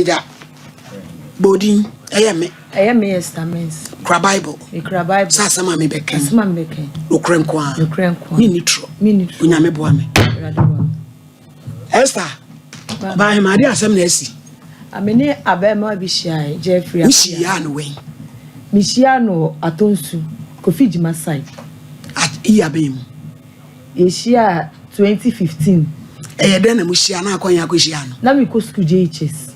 Pagya. Bɔ odin. Ɛyɛ me. Ɛyɛ me Esther Mens. Kura Bible. Mekura Bible. Sɛ asɛm a mebɛka yi. Asɛm a mebɛka yi. Nokorɛ nko ara. Nokorɛ nko ara. Menni torɔ. Menni torɔ. Onyame boa me. Awurade boa me. Esther, ɔbaa hema ade asɛm na asi. Me ne abarimaa bi hyiae, Jeffrey Appiah. Wohyiaa no wɛn? Mehyiaa no wɔ Atonsu, Kofi Gyima side. At year bɛn mu? Yɛhyiaa 2015. Ɛyɛ dɛn na mohyia na akɔ yɛn akɔhyia no? Na mekɔ sukuu JHS.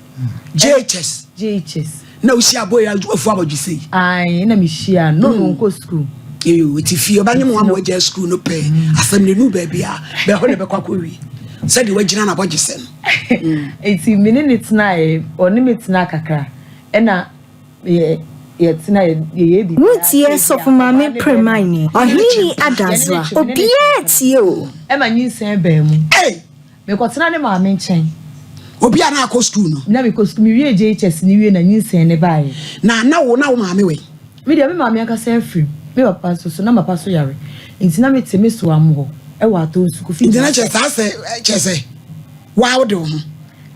JHS? JHS. Na wohyia boy a afu abɔdwe sei? Ae, na mehyia no, na ɔno nkɔ sukuu. Eyo, ti fie ɔbɛnye mo ama wagya sukuu no pɛ. Asɛm no nu baabi a bɛhɔ na ɛbɛkɔ akɔwie. Sɛdeɛ wagyina no abɔdwe sɛ no. Nti me ne ne tenaeɛ, ɔne me tenaa kakra, ɛna yɛ yɛtena yɛyɛ biribiara. Wotie Sɔfo Maame Premaini, Ɔheneni Adazoa, obiara tie o. Ɛma nyinsɛn baa mu. Ei! Mekɔtena ne maame nkyɛn. Obi a na akɔ sukuu no. Na mekɔ sukuu, mewiee JHS no wie na nyinsɛn no baeɛ. Na na wo na wo maame wɔ he? Me deɛ me maame ankasa afiri mu, me papa nso so, na mapa so yare, nti na mete me soa mu hɔ wɔ Atonsu, Kofi Nti na Gyimah kyerɛ side. saa sɛ kyerɛ sɛ woa wode wo ho.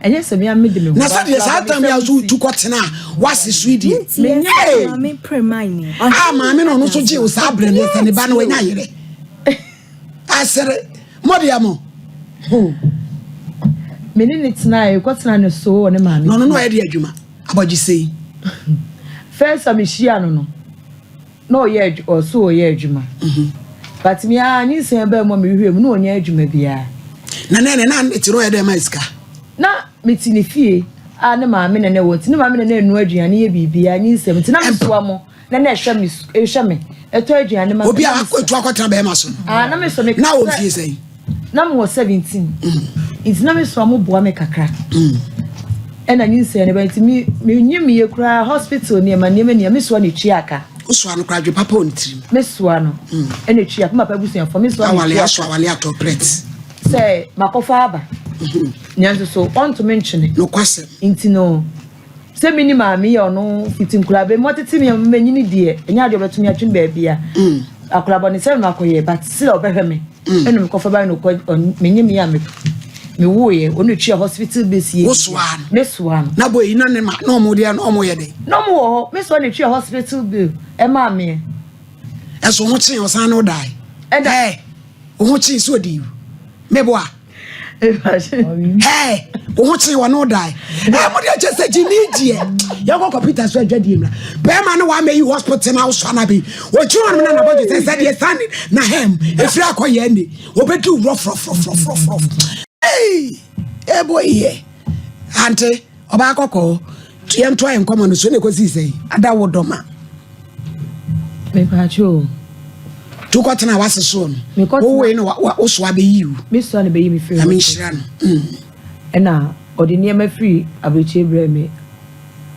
Ɛnyɛ sɛ me ara mede me ho, Na but sɛdeɛ saa tam yi a abrabɔsɛm nso nti. wotu kɔtena a woase so yi deɛ, Wotie Menyɛ Sɔfo hey! Maame Premaini, A Ɔheneni maame no ɔno nso gyee wo Adazoa, saa berɛ no sɛ ne obiara ba no tie wanya o. yerɛ. Asere, mo deɛ mo. Hmm. Me ne no tenaeɛ, yɛkɔtenaa ne so wɔ ne maame Na ɔno na fie. ɔyɛ deɛ adwuma, abɔgyesɛ yi. First a mehyiaa no no, na ɔyɛ adwu ɔso ɔyɛ adwuma. But me ara nyinsɛn baa mu a mehwehwɛɛ mu na ɔnyɛ adwuma biara. Na na na na te no ɔyɛ dɛ ma sika. Na mete ne fie a ne maame na na ɛwɔ nti ne maame na na ɛnoa aduane yɛ biribiara nyinsɛn mu nti na mesoa mo na na ɛhwɛ me ɛhwɛ me ɛtɔ aduane ma me Obi a na mesua. etu akɔtena bɛrima so no. Ah na mesɔ meka Na wɔ sɛ mfie sɛn? Na mewɔ 17 nti na mesɔ mo boa me kakra. Ɛna nyinsɛn no ba nti me menyim yɛ koraa hospital nneɛma nneɛma nea mesoa na etua aka. Wosoa no koraa adwe papa wɔ ne tirim. Mesoa no ɛna etua aka. Mapa abusuafoɔ mesoa na Awale etua aso aka. awale atɔ prɛt. Sɛ makɔfa aba. Nanso so ɔntumi ntwene. Nokwasɛm. Nti no sɛ me ni maame yɛ ɔno fiti nkwadaa bɛ mu ɔtete me manyini deɛ ɛnyɛ adeɛ ɔbɛtumi atwene baabi a akwadaa bɔ ne sɛ no akɔyɛ but sɛ ɔbɛhwɛ me ɛna mekɔfa ba no kɔ menye me a me mewoeɛ ɔno tua hospital bills yɛ Wosoa no. mesoa no Na boy yi na ne ma na ɔmo deɛ na ɔmo yɛ dɛ. na ɔmo wɔ hɔ mesoa na tua hospital bill ɛmaa meɛ Ɛso ho kyee ɔsan ne wo dae. Ɛda. Ɛɛ wo ho kyee sɛ ɔdi meboa. Hey, wo ho kyee wɔne wo dae. Ɛɛ mo deɛ kyɛ sɛ gyimi gyeɛ. Yɛkɔ kɔpita so adwadie mmra. Bɛrima no wama yi hospital na wosɔ na bi. Ɔgyina hɔ nom na nabɔgye sɛ sɛ deɛ sane na hɛm ɛfiri akɔ yɛ ne. Ɔbɛdi worɔforɔforɔforɔforɔ. Hey, ɛbɔ yɛ. Ante, ɔbaa kɔkɔɔ. Yɛntoa yɛn nkɔmmɔ no so na ɛkɔsii sɛn? Ada wo dɔma. Mepatwo o. Tu kɔtena wase soɔ no. Mekɔtena- Wowei no wosoa bɛyi wo. Mesoa na bɛyi me firi Nyame hɔ. nhyira no. Ɛna ɔde nneɛma firi aburokyire brɛɛ me.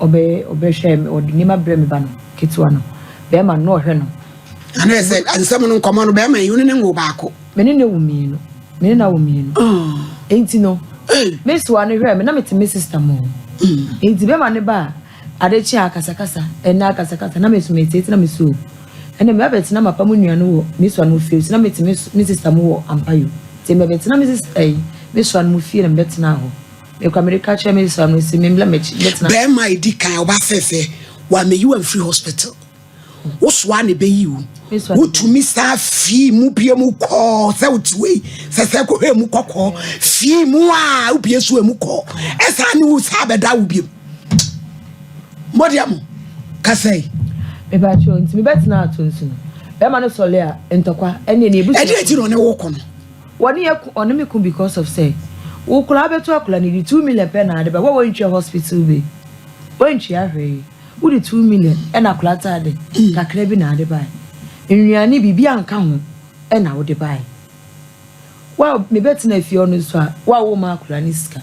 Ɔbɛ ɔbɛhwɛ me ɔde nneɛma brɛɛ me ba no ketewa no. Bɛrima no na ɔhwɛ no. Ana sɛ nsɛm no nkɔmmɔ no bɛrima yi wo ne ne nwoo baako. Me ne no wo mmienu. Me ne no awo mmienu. Enti no, me soa no hwɛɛ me na mete me sister mu. Enti bɛrima no ba a ade kye a akasakasa, ɛnna akasakasa na me so meteete na me so. Ɛna me abɛtena mapa mu nua no wɔ me soa no fie. So na mete me me sister mu wɔ Ampayo. Nti mebɛtena me sister ɛyi me soa no mu fie na mebɛtena hɔ. Mekɔ mede ka kyerɛ me sister no sɛ membla m'akyi mebɛtena. Bɛrima a ɛdi kan ɔba fɛfɛ wamɛyi wo amfiri hospital. Wosoa na ɛbɛyi wo. Wotumi saa fii mu bie mu kɔɔ sɛ wote wei sɛ sɛ kɔhwɛ mu kɔkɔɔ fii mu a wobie so mu kɔɔ ɛsaa ne wo saa bɛda wo biom. Mmɔdeɛ mo kasɛe. Mepakyɛw nti mebɛtena ato nso no bɛrima no sɔle a ntɔkwa ɛne ne ebusu. Ɛdeɛ nti na ɔne wo ko no? Wɔne yɛ ko ɔne me ko because of sɛ wo koraa bɛto akwadaa no di 2 million pɛ na ade ba wɔ wɔntwa hospital bill, wɔntwa hwee, wode 2 million ɛna akwadaa ataade kakra bi na ade bae, nnuane biribi anka ho ɛna wode bae wa mebɛtena fie ɔno nso a wa wo ma akwadaa ne sika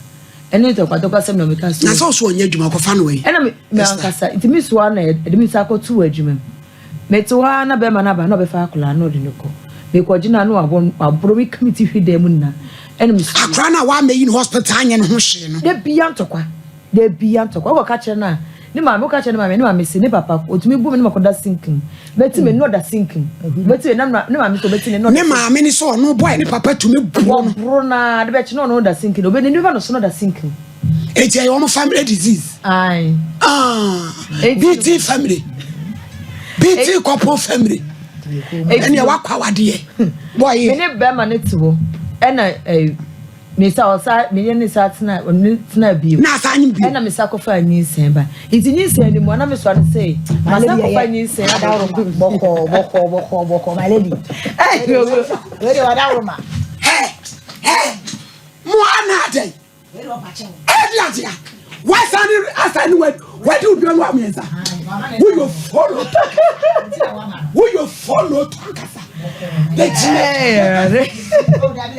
ɛne ntɔkwatɔkwa sɛm na meka so. Na sɛ ɔso ɔnyɛ adwuma kɔfa no wɔ yi. Ɛna me me ankasa nti me soa na ɛde me nsa akɔto wɔ adwuma mu. Mete hɔ ara na bɛrima no aba na ɔbɛfa akwadaa na ɔde no kɔ. Mekɔgye no a na wabɔ waboro me ka me ti hwi dan mu nyinaa ɛna me so. Akwadaa no a wamɛyi no hospital anyɛ ne ho hwee no. Da bia ntɔkwa, da bia ntɔkwa. Wokɔka kyerɛ no a ne maame, woka kyerɛ ne maame, ne maame se ne papa otumi bu me ne makɔda sink mu. Mɛti me na ɔda sink mu. Mɛti me na ne maame sɛ ɔbɛti ne na ɔda Ne maame ne sɛ ɔno bɔɛ ne papa tumi boro no. Wɔboro no ara de bɛkye na ɔno da sink mu. Ɔbɛ ne nifa no so na ɔda sink mu. Eti ɛyɛ wɔn family disease. Aye. Ah, BT family. BT couple family. Ɛnna wakɔ awadeɛ. Bɔyi. Me ne bɛrima ne te hɔ ɛna ɛɛ mesa ɔsa me ne ne sa tena ɔne tena bio. Na asa anyi bio. Ɛna mesa kɔfa nyinsɛn ba. Nti nyinsɛn ni mu ana me sɔ ne sɛ. Masa kɔfa nyinsɛn aba. Bɔkɔ bɔkɔ bɔkɔ bɔkɔ my lady. Ɛɛ. Wei de wadaworoma. Hɛ hɛ mo ana adɛn. Ɛdi adi a wasane asane wadi obi ɔno amiɛnsa woyɛ fɔlɔ tɔ woyɛ fɔlɔ tɔ ankasa bɛgyina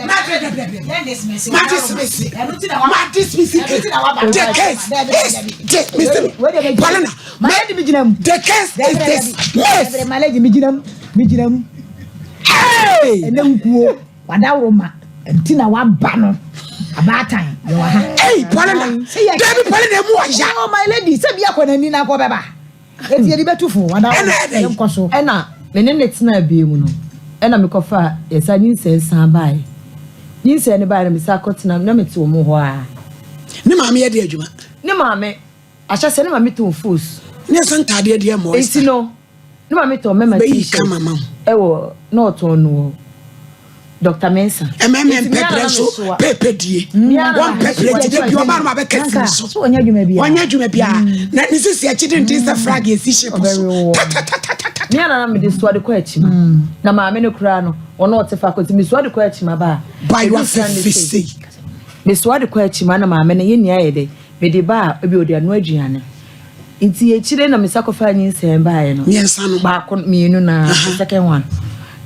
ma dismiss ma dismiss the case is dismissed Paulina the case is dismissed. Hey! Wadaworoma nti na waba no abaatan yɛwɔ ha. Ei Paulina dabi Paulina emu ɔya. Oh my lady sɛ bi akɔ n'ani na akɔ bɛba eti yɛde bɛtu fo wadaworoma yɛn kɔ so. Ɛna me ne ne tenaa bie mu no ɛna me kɔfa yɛsa nyinsɛn san baeɛ nyinsɛn no baeɛ no me sa kɔtena na me te wɔn hɔ a. Ne maame yɛ de adwuma. Ne maame ahyɛ sɛ ne maame tɔn fos. Ne sɛ ntaadeɛ deɛ mɔ. Eti no. Ne maame tɔn mɛma t-shirt ɛwɔ na ɔtɔn no wɔ Dr. Mensah. Ɛmɛmɛ mpɛprɛ nso pɛpɛ die. Wɔn mpɛprɛ ti de bi ɔba no ma bɛ kɛse so. Ɔnyɛ adwuma biara. Ɔnyɛ adwuma biara. Na ne sisi akyi denden sɛ flag esi ship so. Tatatatata. Mi ana na mi de soa de kɔ akyi ma. Na maame no koraa no ɔno ɔte fa kɔ ti mi soa de kɔ akyi ma ba. Bayewa fɛfɛ sei. Mi soa de kɔ akyi ma na maame no yɛ nia yɛ dɛ. Mi de ba a ebi ɔde ano aduane. Nti akyire na mesa kɔfaa nyinsɛn baeɛ no. Mmiɛnsa no. Baako mmienu na second one.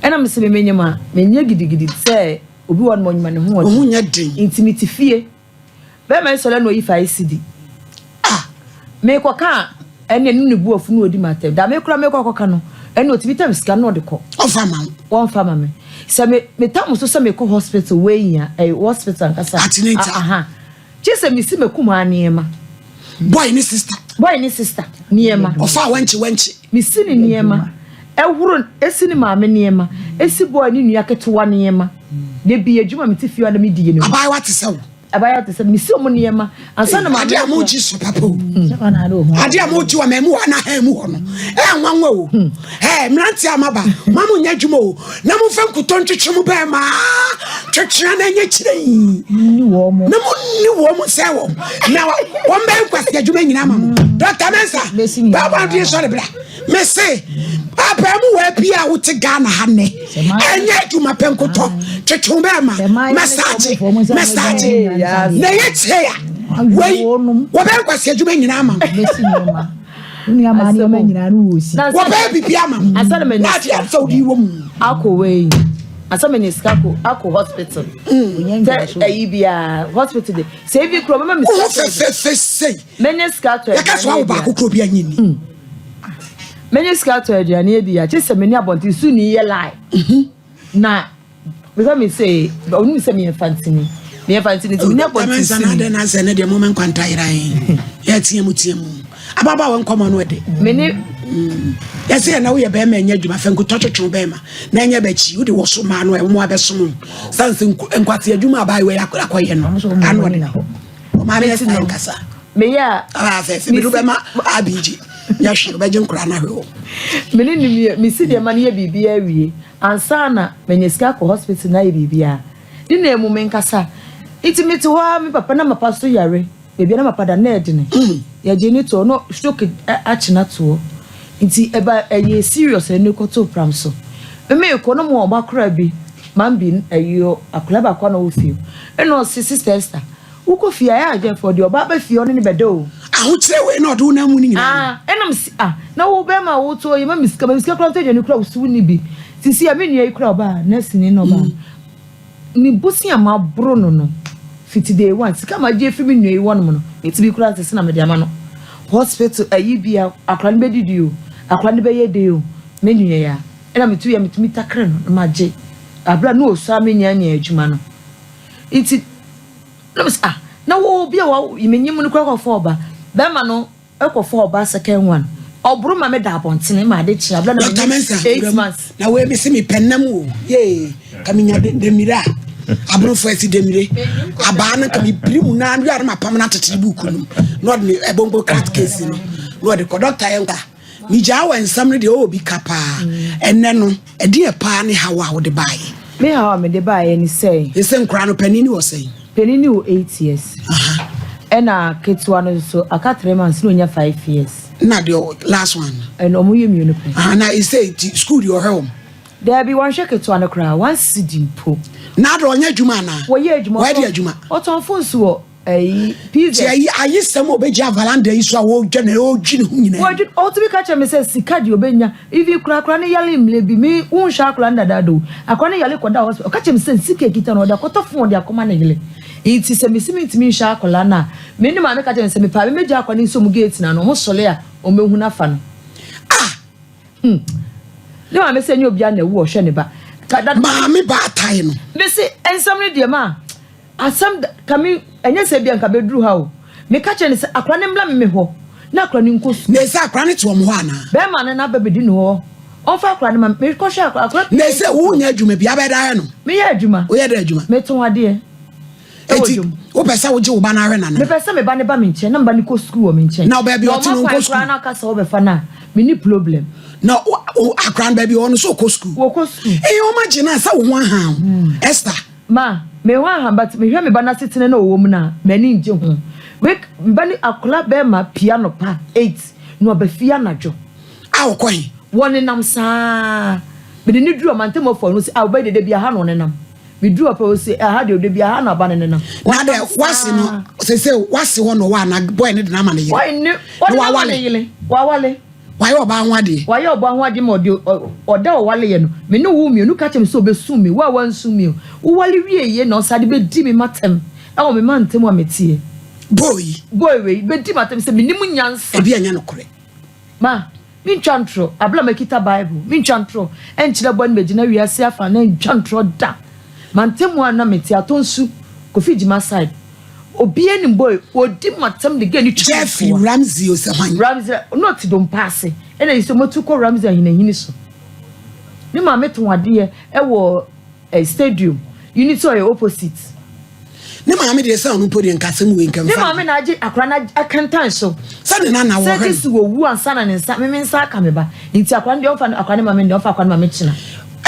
Ɛna mese me menyim a menyɛ gidigidi sɛ obi wɔ no ma ɔnyima ne ho ɔden. Ho nyɛ den. Nti mete fie. Bɛrima yi sɔre na oyi fa esi Ah! Mekɔka a ɛne ɛno ne bu afu na odi m'atɛm. Da me kora mekɔ akɔka no ɛne otumi tam sika na ɔde kɔ. Ɔfa ma wo. Wɔmfa ma me. Sɛ me metam so sɛ mekɔ hospital wei a ɛyɛ hospital ankasa. Antenatal. Aha. Kyerɛ sɛ mesi m'akumaa nneɛma. Boy ne sister. Boy ne sister nneɛma. Ɔfa wɛnkye wɛnkye. Mesi ne nneɛma. Ɛhoro esi ne maame nneɛma. Esi boy ne nua ketewa nneɛma. De bi adwuma me ti fie na me di yɛ ne ho. Abaayewa te sɛ wo. Abaayewa te sɛ mesi ɔmo nneɛma. Ansa na maame. Ade a mo gye so papa o. Ade a mo gye wɔ mɛmu hɔ na ha mu hɔ no. Ɛ nwanwa o. Ɛ mmerante a maba. Ma mo nyɛ adwuma o. Na mo fɛ nkutɔ ntwetwe mo bɛɛ ma. Twetwea na nyɛ kyerɛ yi. Na mo ni wɔn mo sɛ wɔn. Na wɔn bɛyɛ nkwasi adwuma nyinaa ma mo. Dr. Mensa. Baabu adi sɔre bra. Mese abaamu wɔ bi a wote Ghana ha nnɛ. Ɛnyɛ adwuma pɛ nkotɔ. Twetwe bɛɛ ma. Mɛsaagye. Mɛsaagye. Na ɛyɛ kyerɛ ya. Wei wɔbɛyɛ nkwasi adwuma nyinaa ma mo. Wɔbɛyɛ biribi ama mo. Na ade asɛ wode wɔ mu. Akɔ wei. Asa menya sika akɔ hospital. Sɛ ɛyi biara hospital de. Sɛ ebi kuro mɛma mi sika. Wo fɛfɛɛfɛ sei. Menya sika atɔ aduane. Yɛka so awo baako kuro bi anyi ni. Menya sika atɔ aduane adi a kye sɛ meni abɔnten su ni yɛ lie. Na because me say onu sɛ meyɛ fantini. Meyɛ fantini ti meni abɔnten su ni. Dɛm na sɛ ne deɛ mo mɛ nkwanta yera yɛn. Yɛ teɛ mu teɛ mu. Ababaawa nkɔmɔ no ɛde. Mene yɛsɛ yɛ na woyɛ bɛrima ɛnyɛ adwuma fɛ nkotɔ twetwe bɛrima na ɛnyɛ bɛkyi wode wɔ so maa no ɛwɔ mu abɛsom sane sɛ nkwate adwuma abaayewa yi akɔyɛ no ano ɔde ɔmaa bɛyɛ sɛ nkasa meyɛ a afɛfɛ mede wobɛma abigye yɛhwɛ wobɛgye nkora no ahwɛ hɔ mene ne mesi deɛ ma no yɛ biribiaa awie ansa na manya sika akɔ hospital na ayɛ biribiaa ne na emu menkasa nti mete hɔ a me papa na mapa so yare. Baby na papa da na ɛdene. Yɛgye ne toɔ no stroke akyena toɔ. Nti ɛba ɛyɛ serious ɛne kɔto pram so. Meme kɔ no mo ɔba kora bi man bi ɛyɛ akora baako na wɔ fie. Ɛna ɔse sister Esther wokɔ fie ayɛ adwemfo de ɔba ba fie ɔne ne bɛda o. Ahokyerɛ wei na ɔde wo na mu ne nyinaa. Ah ɛna msi ah na wo bɛma wo to yɛ ma misika ma misika kora ntɔ aduane kora wo so ni bi. Sisi a me nua yi kora ɔba nurse ni na ɔba. Ni bosi ama bro no no. Fiti day one sika ma gye fi me nua yi wɔnom no meti bi kura sese na mede ama no hospital ayi bi a akora no bɛdidi o akora no bɛyɛ de o me nua ya ɛna metu yɛ metumi takere no na magye abra no osua me nya nya adwuma no nti na me ah na wo bi a wa menyim no kura kɔfɔ ɔba bɛma no ɛkɔfɔ ɔba second one ɔboro ma me da abɔntene ma ade kye abra na me 8 months na we me se me pɛnam o ye kaminya demira. Aborɔfo asi demmire. Abaa no nka mebiri mu naa wia no mapam no atetere buuku no mu na ɔde ne ɛbongo crat case no na ɔde kɔ dɔkta yɛ nka megyaa wɔ nsɛm no deɛ ɔwɔ bi ka paa ɛnɛ no ɛdeɛ paa ne haw a wode baeɛ. Me haw a mede baeɛ ne sɛ. Ɛsɛ nkora no panin wɔ sɛn? Panin wɔ 8 years. Ɛna ketewa no nso aka 3 months na onya 5 years. Na deɛ last one. Ɛna ɔmo yɛ mmienu pɛ. Na ɛsɛ school deɛ ɔhwɛ wɔn. Daabi, wɔnhwɛ ketewa no koraa, one cedi mpo. Na adɔ ɔnyɛ adwuma anaa? Wɔyɛ adwuma. Wɔyɛ de adwuma. Ɔtɔn phones wɔ ɛyi pizza. Ti ayi ayisɛm a obegye avalanda yi so a wɔdwa na ɔdwi ne ho nyinaa. Wɔdwi ɔtumi ka kyerɛ me sɛ sika deɛ obenya even kura akora ne yale mmerɛ bi me wonhwɛ akora no dadaada o akora ne yale kɔda hospital ɔka kyerɛ me sɛ sika ekita no ɔde akɔtɔ phone ɔde akɔma ne yere nti sɛ mesi mi ntumi nhwɛ akora no a me ne maame ka kyerɛ me sɛ mepaa me megya akora no nso mu gate na no ɔmo sɔle a ɔmo ehu n'afa no. Ah. Ne maame sɛ nye obiara na ewu ɔhwɛ ne ba. Maame baatae no. Mesi nsɛm no deɛ ma asɛm ka mi ɛnyɛ sɛ bia nka bɛduru ha o. Meka kyerɛ ne sɛ akora ne mmla me hɔ na akora ne nkɔ sukuu. Na ɛsɛ akora ne te wɔn hɔ anaa? Bɛrima no n'aba bɛdi ne hɔ. Ɔmfa akora no ma mekɔhwɛ akora akora. Na ɛsɛ wonya adwuma bi abɛda ayɛ no? Meyɛ adwuma. Woyɛ dɛ adwuma? Metɔn adeɛ. Eti wopɛ sɛ wogye wo ba no ahwɛ nana? Mepɛ sɛ me ba ne ba me nkyɛn na me ba ne kɔ sukuu wɔ me nkyɛn. Na baabi ɔte no nkɔ sukuu. Na ɔma kwan koraa na aka sɛ wɔbɛfa no a menni problem. Na akora no baabi ɔno so ɔkɔ sukuu. Wɔkɔ sukuu. Ɛyɛ ɔma gye no a sɛ wo ho aha wo Esther. Ma me ho aha but mehwɛ me ba no asetena na ɔwɔ mu no a m'ani ngye ho. Wei me ba ne akora bɛrima pia anɔpa 8 na ɔba fie anadwo. A ɔkɔ he? Wɔnenam saa. Mede no duru ɔmantam afɔ no sɛ a ɔbɛyɛ dede bi aha na ɔnenam. Meduru hɔ pɛ ɔse aha deɛ ɔda bi aha na aba no nenam. Na dɛ wase no sese wase hɔ na ɔwɔ ana boy ne de n'ama ne yere. Boy ne ɔde n'ama ne yere wawale. Wayɛ ɔbaa ho adeɛ. Wayɛ ɔbaa ho adeɛ ma ɔde ɔda ɔwale yɛ no me ne wo mmienu ka kyerɛ me sɛ ɔbɛsum me wo a wansum me o wowale wie yie na ɔsan de bɛdi me matɛm ɛwɔ me mantam a meteɛ. Boy. Boy wei bɛdi matɛm sɛ menim nyansa. Ebi ɛnyɛ nokorɛ. Ma Mentwa ntorɔ, aber a mekita Bible, mentwa ntorɔ nkyerɛ bɔn megyina wiase afa na nntwa ntorɔ da. Mantamu a nna metse, Atonsu, Kofi Gyima side, obiara nyim boy, odi m'atsɛm de gay no twa me Jeffrey mpoa. Ramsey ose hwan? Ramsey, nna ɔtse dompa ase, nna yi so motu kɔ Ramsey Ahinahini so. Ne maame tɔn adeɛ wɔ. Eh stadium unity ɔyɛ opposite. Ne maame deɛ sɛ ɔno mpo deɛ nka asɛm wei nka Ne mfa. maame na agye akora no akantan so. Sɛ ne nana Sɛ wɔhwɛ gye no. si wɔ wu ansa na ne nsa me me nsa aka me ba. Nti akora no deɛ ɔmfa akora no ma me deɛ ɔmfa akora no ma me kyena.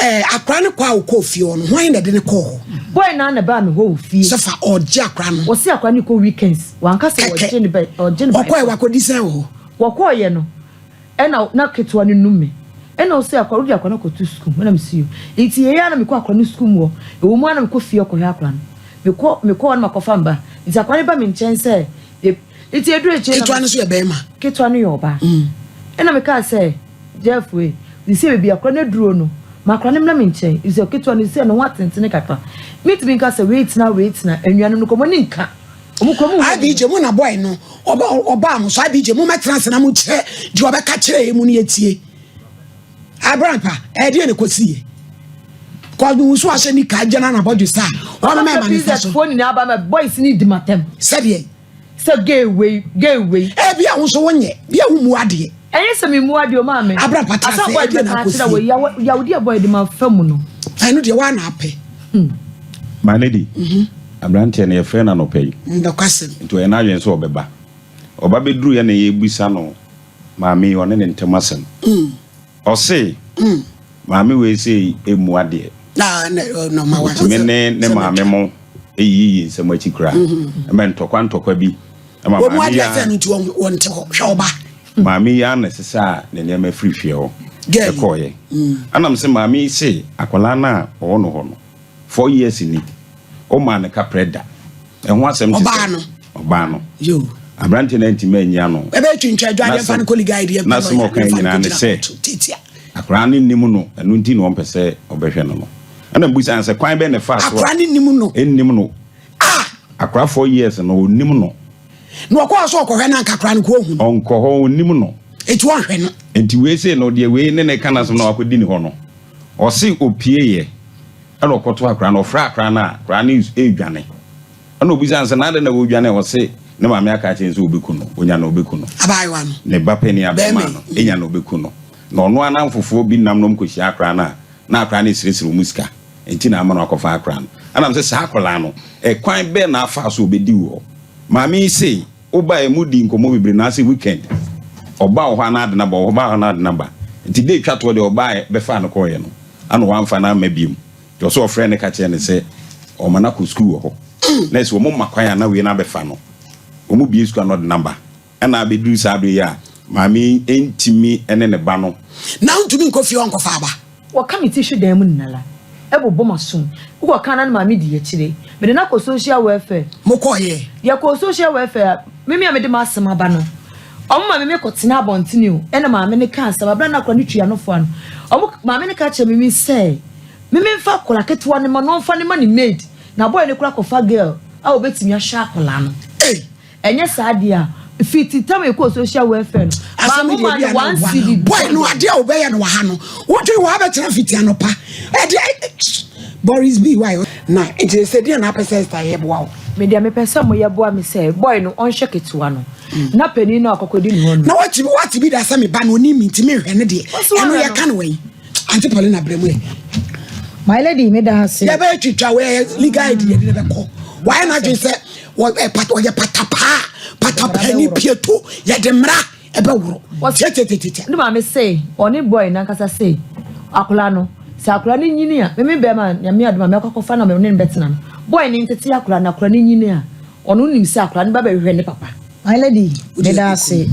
Eh akora no kɔ a ɔkɔɔ fie hɔ no hwan na ɛde no kɔɔ hɔ? Boy no ara na ɛbaa me hɔ wɔ fie. Sɛ fa ɔgye akora no. Wɔse akora no kɔ weekends wanka sɛ Kɛkɛ. wɔgye no bɛ ɔgye no by Ɔkɔɛ force. wakɔdi sɛn wɔ hɔ? Wɔkɔɔyɛ no Ɛna na ketewa no num me. Ɛna ɔse akora wode akora no akɔto sukuu mu ɛna mese yoo. Nti yei ara na mekɔ akora no sukuu mu hɔ. Ɛwɔ mu ara na mekɔ fie kɔhwɛ akora no. Mekɔ mekɔ hɔ na makɔfa me ba. Nti akora no ba me nkyɛn sɛ yɛ nti ɛduru akyire na Ketewa no nso yɛ bɛrima? Ketewa no yɛ ɔbaa. Ɛna mekaa sɛ Jeff wei sesei baabi akora no aduro no ma akora no mmra me nkyɛn. Efisɛ ketewa no sesei ne ho atentene kakra. Mentumi nka sɛ wei tena wei tena anuanom no kɔ wɔn ani nka. IBJ mo na boy no ɔba ɔbaa mo so IBJ mo mɛtena ase na mo kyerɛ deɛ ɔbɛka kyerɛ yɛ mu no yɛtie abrampa ɛdeɛ ne kɔsi yɛ kɔdu nso ahyɛ nika agyana na bɔdwe saa ɔno mɛma ne nsa so foɔ nyinaa ba ma boys ne di matam sɛdeɛ sɛ gay wei gay wei ebi a wo nso wonyɛ bi a wo mu adeɛ Ɛnyɛ sɛ me mu adeɛ o maame. Abra pata Asɛm sɛ bɔ ɛdeɛ ɛde na bɛka akyerɛ akɔsie. wɔ yaw yawdi ɛbɔ ɛde ma fa mu no. Ɛno deɛ woa na apɛ. My lady, aberanteɛ no yɛfrɛɛ no anɔpa yi. Nokwasɛm. Nti ɔyɛ n'adwene sɛ ɔbɛba. Ɔba bɛduruiɛ na yɛrebisa no maame yi ɔne ne ntam asɛm. Ɔse maame wei sei mmu adeɛ. Ɔtumi ne ne maame mo yiyi nsɛm akyi koraa. Ɛma ntɔkwa ntɔkwa bi. Ɛma Wɔn mu maame yi adeɛ ara. sɛ no nti wɔn wɔn te hɔ hwɛ ɔba. Maame yi ara na ɛsesaa ne nneɛma firi fie hɔ Girl yi. kɔeɛ. Ɛna mese maame yi se akwadaa no a ɔwɔ no hɔ no, 4 years ni, ɔmmaa no kaprɛ da. Ɛho asɛm te Ɔbaa sɛn? no. Ɔbaa no. Yoo. Aberanteɛ no antumi anyi ano. Ɛbɛyɛ twintwa adwa adeɛ mfa no kɔ ligae deɛ mpa N'asɛm a lɔya ɔkae mfa no nyinaa ne kɔgyina sɛ, kɔɔto tiatia. akwadaa no nnim no, ɛno nti na ɔmpɛ sɛ ɔbɛhwɛ no no. Ɛna mebisaa no sɛ, kwan bɛn na ɛfaa so a. Akwadaa no nnim no. Nnim no. Ah! Akwadaa 4 years no, ɔnnim no. Na ɔkɔɔ so ɔkɔhwɛ no anka koraa no kɔ ohu no. Ɔnkɔ hɔ, ɔnnim no. Enti ɔnhwɛ no. Enti wei sei no, deɛ wei ne no reka n'asɛm na wakɔdi ne hɔ no, ɔse ɔpieeɛ ɛna ɔkɔtoo akwadaa no, ɔfrɛɛ akwadaa no a, akwadaa no redwane. Ɛna ɔbisaa no sɛ, na adɛn na woredwane? Ɔse ne maame aka akyerɛ no sɛ ɔbɛku no, ɔnya no ɔbɛku no. Abaayewa no. Ne ba panin abarimaa Bɛrima no, yi. nya no ɔbɛku no. Na ɔno ara n'amfofoɔ bi nam na wɔkɔhyia akwadaa no a, na akwadaa no resrɛsrɛ wɔn sika. Enti na ama no akɔfa akwadaa no. Ɛna mesɛ saa akwadaa no, ɛkwan bɛn na afaa so ɔbɛdi wo hɔ? Maame yi se, wobaeɛ modi nkɔmmɔ bebree na ase weekend ɔba wɔ hɔ a na ade no aba, ɔba hɔ na ade no aba. Nti da ɛtwa toɔ deɛ ɔbaeɛ bɛfaa no kɔeɛ no, ana wamfa no amma biom. Nti ɔsɛ ɔfrɛɛ no ka kyerɛɛ no sɛ ɔma no akɔ sukuu wɔ hɔ. Na ɛsɛ wɔn ma kwan a na wei no abɛfa no. Wɔn bie sukuu a na ɔde no aba. Ɛna abɛduru saa berɛ yi a maame yi ntumi ne ne ba no. Na wontumi nkɔ fie hɔ nkɔfa aba. Wɔka me ti hwe dan mu nnala, bobɔ m'asom. Wokɔ ka na ne maame di akyire. Mede no akɔ social welfare. Mokɔeɛ? Yɛkɔɔ social welfare a, me me a mede m'asɛm aba no, wɔn ma me mekɔtena abɔntene o. Ɛna maame no kaa asɛm, berɛ a na akwadaa no twi anofoa no, wɔn maame no ka kyerɛɛ me me sɛ, me memfa akwadaa ketewa no mma no, ɔmfa no mma ne maid, na boy no koraa kɔfa girl a ɔbɛtumi ahwɛ akwadaa no. Ei! Ɛnyɛ saa deɛ a, fiti tam yɛkɔɔ social welfare no, Asɛm maame deɛ maa bi no a na one woboa. cedi. Boy no adeɛ a wobɛyɛ no wɔ ha no, wodwen wɔ ha bɛkyerɛ fiti anɔpa. Ɛdeɛ Boris B why na nti sɛ deɛ na apɛ sɛ Esther yɛ boa wo. Me deɛ mepɛ sɛ moyɛ boa me sɛ boy no ɔnhwɛ ketewa no na panin no a ɔkɔkɔdi ne hɔ no. Na wate wate bi da sɛ me ba no onim me nti menhwɛ no deɛ. Ɔso Ɛno ɔhwɛ yɛka no. no wɛn. Auntie Paulina brɛ mu ɛ. My lady meda ase. Yɛbɛyɛ twitwa wɔ legal aid yɛde no bɛkɔ. Wayɛ n'adwene sɛ ɔyɛ patapaa patapaa ni pieto yɛde mmara ɛbɛworo. Tiatiatiatia. Ne maame se ɔne boy nankasa se akwadaa no sɛ akwadaa no nyini a meme bɛrima nyame adom a mɛkɔ akɔfa na me ne no bɛtena no boy no ntete akwadaa no akwadaa no nyini a ɔno nim sɛ akwadaa no ba bɛhwehwɛ ne papa. My lady meda ase.